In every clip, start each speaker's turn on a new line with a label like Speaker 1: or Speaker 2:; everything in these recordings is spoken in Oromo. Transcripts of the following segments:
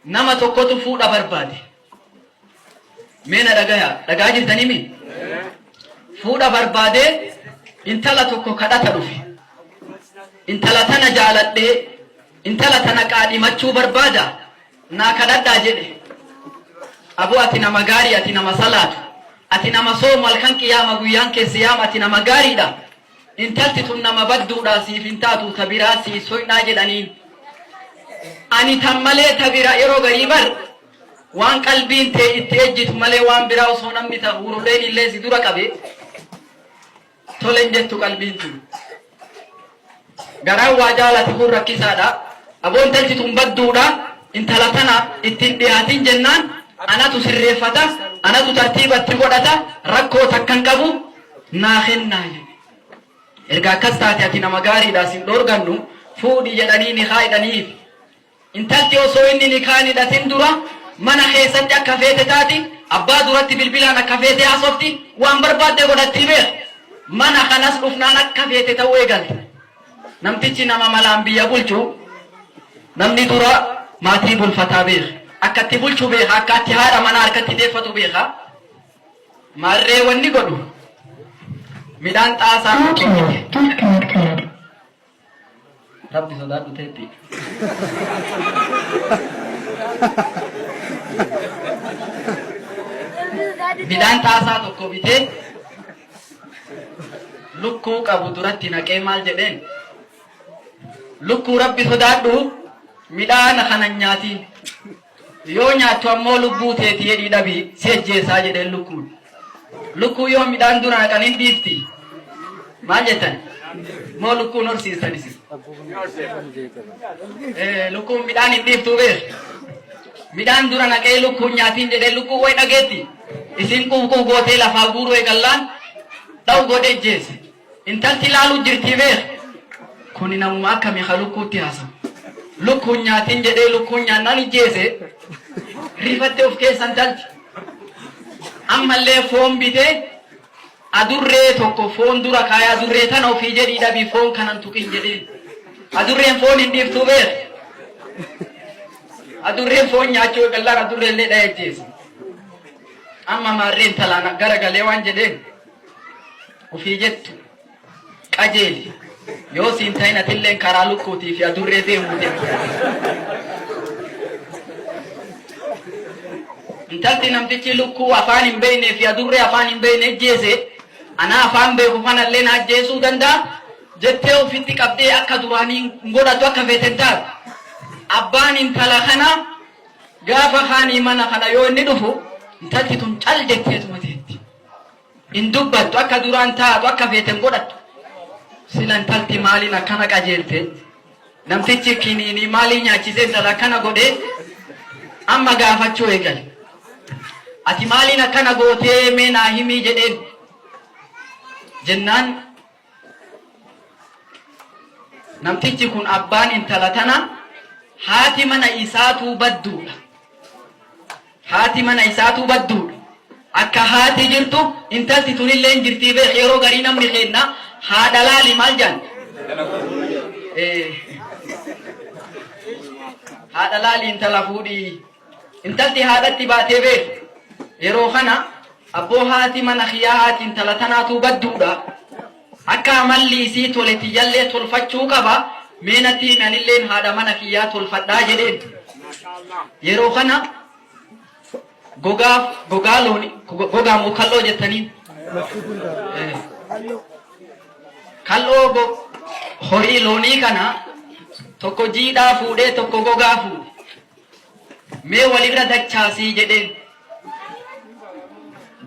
Speaker 1: Nama tokkotu fuudha barbaade. Mee na dhagaya, dhagaa jirtanii mi? Fuudha barbaadee intala tokko kadhata dhufe. Intala tana jaaladhee, intala tana qaadhimachuu barbaada, naa kadhadhaa jedhe. Aboo ati nama gaarii, ati nama salaatu, ati nama soomu halkan qiyaama guyyaan kee siyaama, ati nama gaariidha. Intalti tun nama badduudha siif hin taatu ta biraa sii soynaa jedhaniin. Ani tan malee ta bira yeroo garii bar waan qalbiin tee itti ejjitu malee waan biraa osoo namni ta huruleen illee si dura qabe tole hin jettu qalbiin tun. Garaan waa jaalate kun rakkisaadha. Aboo intalti tun badduudha intala tana itti hin dhiyaatin jennaan anatu sirreeffata anatu tartiiba itti godhata rakkoo takka hin qabu naa kennaa jedhe. Erga akkas taate ati nama gaariidha sin dhoorgannu fuudhi jedhanii nikaa hidhaniif. Intalti osoo inni nikaa hin hidhatin dura mana keessatti akka feete taati, abbaa duratti bilbilaan akka feete haasofti, waan barbaadde godhattii beek. Mana kanas dhufnaan akka feete ta'uu eegalte. Namtichi nama malaan biyya bulchu namni dura maatii bulfataa beeka. Akka itti bulchu beeka, akka itti haadha manaa harkatti deeffatu beeka. Maarree wanni godhu midhaan xaasaa tokko
Speaker 2: Bluetooth
Speaker 1: bite.
Speaker 2: disconnected.
Speaker 1: Rabbi sodaadhu teetti. Midhaan xaasaa tokko bitee lukkuu qabu duratti naqee maal jedheen? Lukkuu Rabbi sodaadhu midhaana kana hin nyaatiin. Yoo nyaattu ammoo lubbuu teeti jedhii dhabi si ajjeesaa jedheen lukkuun. Lukkuu yoo midhaan dura naqan hin dhiifti. Maal jettan? Moo lukkuun horsiistan isin? Lukkuun midhaan hin dhiiftuu beek. Midhaan dura naqee lukkuun nyaatiin jedhee lukkuun way dhageetti. Isin quuquu gootee lafaa guuruu eegallaan dha'u godhee ijjeese. Intalti laaluu jirtii beek. Kuni namuma akkami ka lukkuutti haasawu. Lukkuun nyaatiin jedhee lukkuun nyaannaan ijjeese. Rifatte of keessa intalti. Ammallee foon bitee adurree tokko foon dura kaayee adurree tana ofii jedhii dhabii foon kanan tuqin jedheen. Adurreen foon hin dhiiftuu beek. Adurreen foon nyaachuu eegallaan adurree illee dha'ee ajjeese. Amma maarree intalaan garagalee waan jedheen. Ofii jettu qajeeli. Yoo siin ta'in atilleen karaa lukkuutii fi adurree deemuu deemta. Intalti namtichi lukkuu afaan hin beeknee fi adurree afaan hin beekne ajjeese anaa afaan beeku kanallee na ajjeesuu danda'a jettee ofitti qabdee akka duraanii hin godhatu akka feete hin taatu. Abbaan intala kanaa gaafa kaanii mana kana yoo inni dhufu intalti tun cal jetteetuma teetti. Hin dubbattu akka duraan taatu akka feete hin godhattu. Sila intalti maaliin akkana qajeelte? Namtichi kiniinii maalii nyaachisee intala akkana godhee amma gaafachuu eegale. Ati maaliin akkana gootee mee naa himii jedheen. Jennaan namtichi kun abbaan intala tana haati mana isaatuu badduudha. Haati mana isaatuu badduudha. Akka haati jirtu intalti tunillee hin jirtii beek yeroo garii namni keenna haadha laali maal jaan? Haadha laali intala fuudhii. Intalti haadhatti baatee beek. Yeroo kana abboo haati mana kiyaa haati intala tanaatuu badduudha. Akka amalli isii tole tiyyallee tolfachuu qaba. Mee natti himi anilleen haadha mana kiyyaa tolfadhaa jedheen. Yeroo kana gogaa gogaa looni gogaa moo kalloo jettaniin? Kalloo horii loonii kana tokko jiidhaa fuudhee tokko gogaa fuudhe. Mee walirra dachaasii jedheen.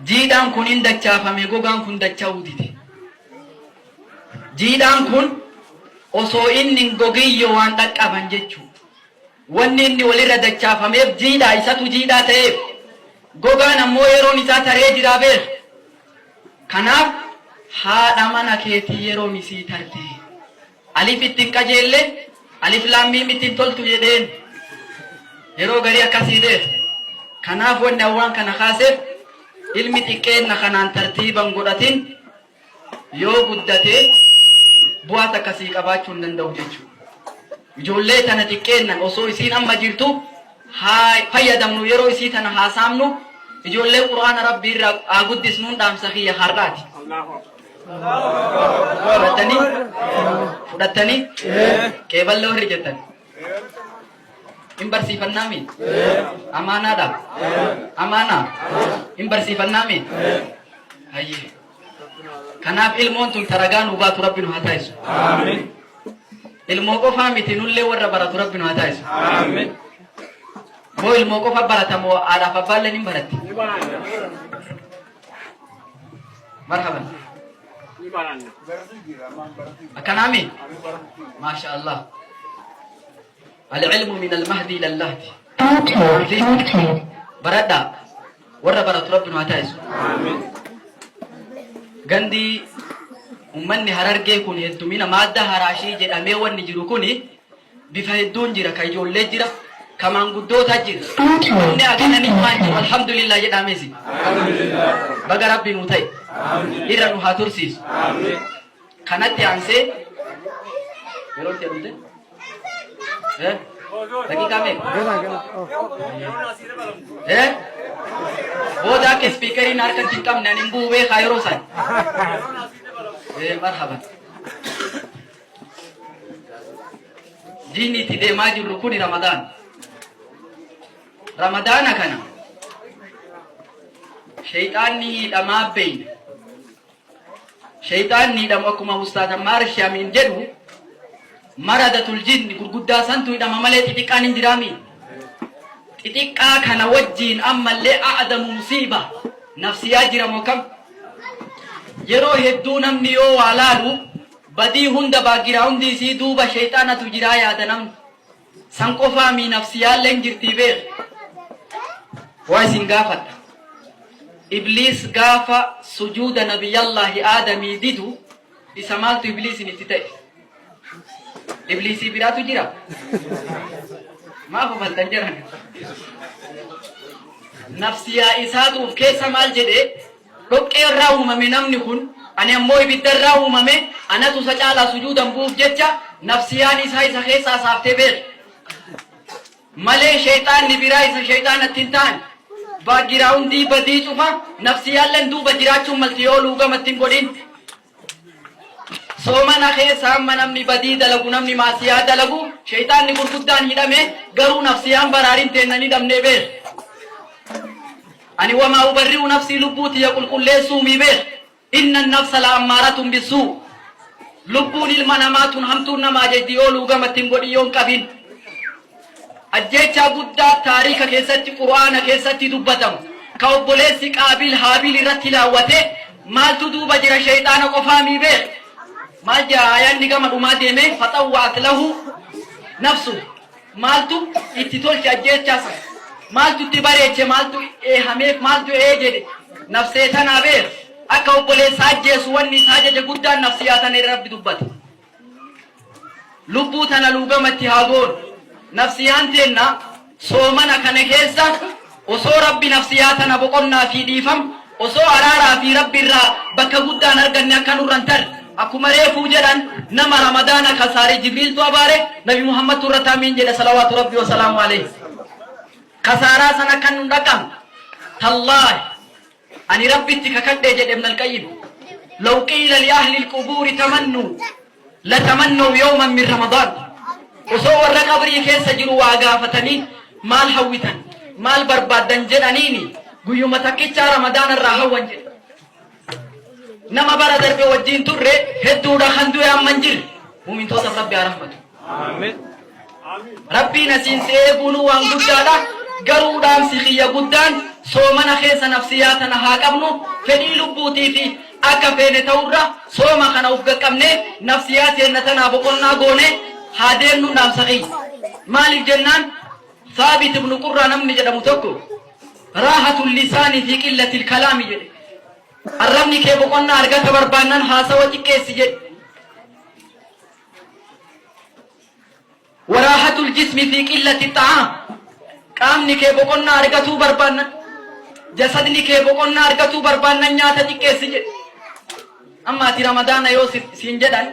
Speaker 1: Jiidhaan kun hin dachaafame gogaan kun dacha'uu dide. Jiidhaan kun osoo inni hin gogiyyo waan dhaqqaban jechuu. Wanni inni walirra dachaafameef jiidhaa isatu jiidhaa ta'eef. Gogaan ammoo yeroon isaa taree jiraa beek. Kanaaf haadha mana keetii yeroon isii tarte. Alif itti hin qajeelle, alif laam miim itti hin toltu jedheen. Yeroo garii akkasii beek. Kanaaf wanni an waan kana kaaseef ilmi xiqqeenna kanaan tartiiba hin godhatin yoo guddate bu'aa takka sii qabaachuu hin danda'u jechuudha. Ijoollee tana xiqqeennan osoo isiin amma jirtu Haa fayyadamnu, yeroo isii tana haa saamnu, ijoollee Qur'aana Rabbii irraa haa guddisnuun dhaamsa kiyya har'aati. Fudhattanii? Fudhattanii? Qeeballee warri jettan. Hin barsiifannaami? Amaanaadha? Amaanaa? Hin barsiifannaami? Hayyee. Kanaaf ilmoon tun taragaa nu baatu Rabbi nu haa taasisu. Ilmoo qofaa miti, nullee warra baratu Rabbi nu haa taasisu. Moo ilmoo qofa barata moo haadhaaf abbaallee ni baratti? Marhaban. Akkanaami? Maasha Allah. Al-ilmu min al-mahdi ila al-lahdi.
Speaker 2: Bluetooth connected.
Speaker 1: Baradhaa. Warra baratu Rabbi nu haa taasisu. Gandi ummanni Harargee kun heddumina maadda haraashii jedhamee wanni jiru kuni bifa hedduun jira. Ka ijoollee jira, ka maanguddoota jira.
Speaker 2: Bluetooth
Speaker 1: Namni agananii maan jiru
Speaker 2: disconnected.
Speaker 1: alhamdulillah jedhameesi. Baga Rabbi nu ta'e. Irra nu haa tursiisu. Kanatti aansee yeroo itti dhumte? Eh? Daqiiqaa meeqa? Eh? Booda akka speakeriin harkatti hin qabne ani hin bu'u beekaa yeroo san. Eh, marhaban. Diinni itti deemaa jirru kuni Ramadaan. Ramadaana kana shayxaanni hidhamaa beeyna. Shayxaanni hidhamu akkuma Ustaaz Ammaar Shamiin jedhu maradatul jinni gurguddaa santu hidhama malee xixiqqaan hin jiraami. Xixiqqaa kana wajjiin ammallee a'adamu musiiba nafsiyaa jira moo kam? Yeroo hedduu namni yoo waa laalu badii hunda background isii duuba shayxaanatu jiraa yaada namni. San qofaa mii nafsiyaalleen jirtii beek. Waa isin gaafadha. Ibliis gaafa sujuuda Nabiyyallaahi Aadamii didu isa maaltu Ibliisin itti ta'e? Ibliisii biraatu jira? Maaf ofaltan jedhan? Nafsiyaa isaatu of keessa maal jedhe? Dhoqqee irraa uumame namni kun, ani ammoo ibidda irraa uumame, anatu isa caalaa sujuudan bu'uuf jecha nafsiyaan isaa isa keessaa saaftee beeki. Malee sheyxaanni biraa isa sheyxaanatti hin taane. Backgroundii badii cufa nafsiyaalleen duuba jiraachuun malti yoo luugamatti hin godhin. Soomana keessa amma namni badii dalagu, namni maasiyaa dalagu, sheyxaanni gurguddaan hidhame, garuu nafsiyaan baraarin teennan hidhamnee beek. Ani wamaa ubarri'u nafsii, lubbuu tiyya qulqulleessuu mii beek. Inna nafsa la ammaaratun bissuu. Lubbuun ilma namaa tun hamtuun nama ajajdi yoo luugamatti hin godhin, yoo hin qabin. Ajjeechaa guddaa taariika keessatti, Qur'aana keessatti dubbatamu. Ka obboleessi Qaabiil Haabiil irratti laawwate maaltu duuba jira? Shayxaana qofaa mii beek. Maal jaa ayaanni gama dhumaa deeme? Faxawwa'at lahu nafsu. Maaltu itti tolche ajjeechaa sana? Maaltu itti bareeche? Maaltu eehameef? Maaltu ee jedhe? Nafsee tanaa beek. Akka obboleessa ajjeesu wanni isaa ajaje guddaan nafsiyaa tana irra Rabbi dubbate. Lubbuu tana luugamatti haa goonu. Nafsiyaan teenna soomana kana keessa osoo Rabbi nafsiyaa tana boqonnaa fi dhiifam, osoo araaraa fi Rabbi irraa bakka guddaan arganne akka nurra hin tarre. Akkuma reefuu jedhan, nama Ramadaana kasaare Jibriiltu abaare, Nabi Muhammadtu irratti amiin jedhe, salawaatu Rabbi wa salaamu alayhi. Kasaaraa sana akka nun dhaqabne. Tallaahi, ani Rabbitti kakadhe jedhe Ibn al-Qayyim. Law qiila li ahli al-qubuuri tamannu latamannaw yawman min Ramadaan. Osoo warra qabrii keessa jiru waa gaafatanii, maal hawwitan, maal barbaaddan jedhaniini, guyyuma takkichaa Ramadaana irraa hawwan jedhe. Nama bara darbe wajjiin turre hedduudha kan du'e amma hin jirre. Muumintootaaf Rabbi haa rahmatu. Rabbiin asiin si eeguunuu waan guddaadha. Garuu dhaamsi kiyya guddaan soomana keessa nafsiyaa tana haa qabnu. Fedhii lubbuutii fi akka feene ta'urra sooma kana uf qaqqabnee nafsiyaa teenna tanaa boqonnaa goone haa deemnu dhaamsa kiyya. Maaliif jennaan, Saabit ibnu Qurraa namni jedhamu tokko raahatul lisaani fi qillatil kalaami jedhe. Arrabni kee boqonnaa argata barbaannan haasawa xiqqeessi jedhe. Waraahatul jismi fi qillati xa'aam. Qaamni kee boqonnaa argatuu barbaannan, jasadni kee boqonnaa argatuu barbaannan nyaata xiqqeessi jedhe. Amma ati Ramadaana yoo siin jedhan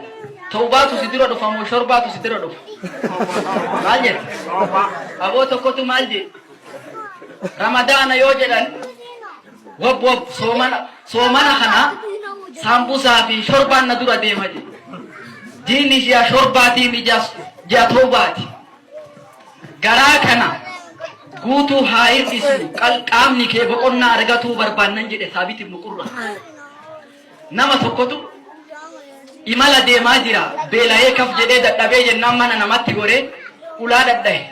Speaker 1: Tawbaatu si dura dhufa moo shorbaatu si dura dhufa? Maal jette? Aboo tokkotu maal jedhe? Ramadaana yoo jedhan wab wab soomana soomana kana saambusaa fi shorbaan na dura deema jedhe. Diinni ji'a shorbaatii mi ji'a tawbaati. Garaa kana guutuu haa hir'isnu qaamni kee boqonnaa argatuu barbaannan jedhe Saabit ibnu Qurra. Nama tokkotu imala deemaa jira beela'ee kaf jedhee dadhabee jennaan mana namatti goree ulaa dhadhahe.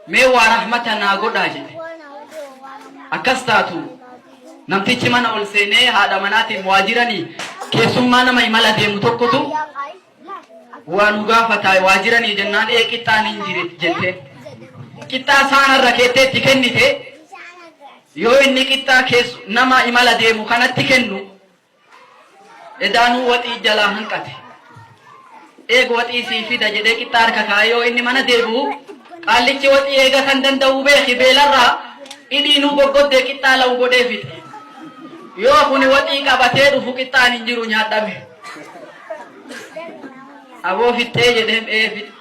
Speaker 1: Mee waa rahmata naa godhaa jedhe. Akkas taatu namtichi mana ol seenee haadha manaatiin waa jiranii keessummaa nama imala deemu tokkotu waa nu gaafataa waa jiranii jennaan ee qixxaan hin jire jetteen. Qixxaa saanarra keettee itti kennite yoo inni qixxaa keessu nama imala deemu kanatti kennu edaanuu waxii jalaa hanqate. Eeg waxii sii fida jedhee qixxaa harka kaa'ee yoo inni mana deebi'u qaallichi waxii eega kan danda'u beeki beelarraa idhiinuu goggoddee qixxaa la'u godhee fixe. Yoo kuni waxii qabatee dhufu qixxaan hin jiru nyaadhame. Aboo fixxee jedheen ee fixe.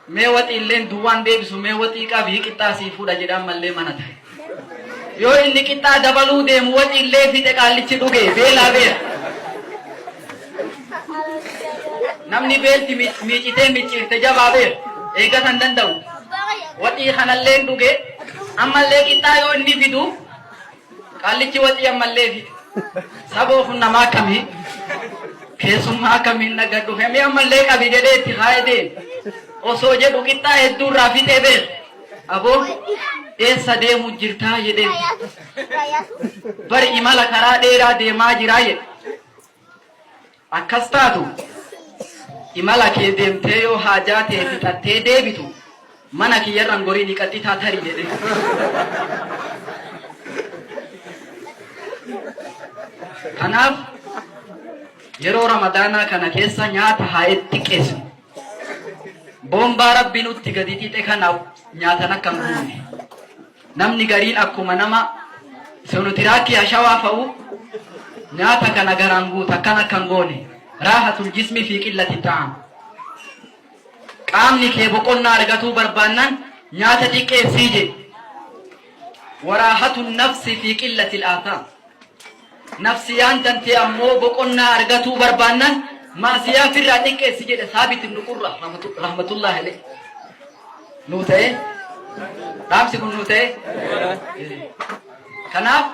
Speaker 1: Mee waxii illeen duwwaan deebisu mee waxii qabii qixxaa sii fuudha jedhaan mallee mana ta'e. Yoo inni qixxaa dabaluu deemu waxii illee fixe qaallichi dhuge beelaa beela. Namni beelti miicitee micciirte jabaa beela. Eeggata hin danda'u. Waxii kanalleen dhuge ammallee qixxaa yoo inni fidu Qaallichi waxii ammallee fide. Saboo kun nama akkamii? Keessummaa akkamiin naga dhufe mee ammallee qabi jedhee itti kaa'ee deeme. Osoo jedhu qixxaa hedduu irraa fixee beeka. Aboo eessa deemu jirtaa jedheen. Bari imala karaa dheeraa deemaa jiraa jedhe. Akkas taatu imala kee deemtee yoo haajaa tee fixattee deebitu mana kiyyarran gorii ni qaxxitaa tari jedhe. Kanaaf yeroo ramadaanaa kana keessa nyaata haa xiqqeessinu. Boombaa rabbi nutti gadi xixe kana nyaatan akka hin guunne. Namni gariin akkuma nama sonotiraakii hashawaa fa'u nyaata kana garaan guuta akkan akka hin goone raahatul jismi fi qillati ta'am. Qaamni kee boqonnaa argatuu barbaannan nyaata xiqqeessii jedhe. Waraahatu nafsi fi qillati al-aathaam. Nafsiyaan tantee ammoo boqonnaa argatuu barbaannan maasiyaa firraa xiqqeessi jedhe Saabit ibn Qurra rahmatullahi alayhi. Nuu ta'e dhaamsi kun nuu ta'e kanaaf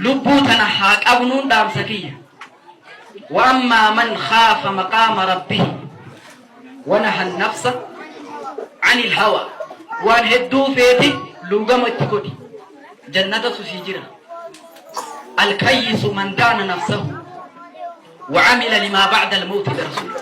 Speaker 1: lubbuu tana haa qabnuun dhaamsa kiyya. وأما من خاف مقام ربه ونهى النفس عن الهوى waan hedduu feeti luugama itti godhi jannatatu sii jira alkayyisu man daana nafsahu wa amila limaa ba'da almawti jedha rasuul.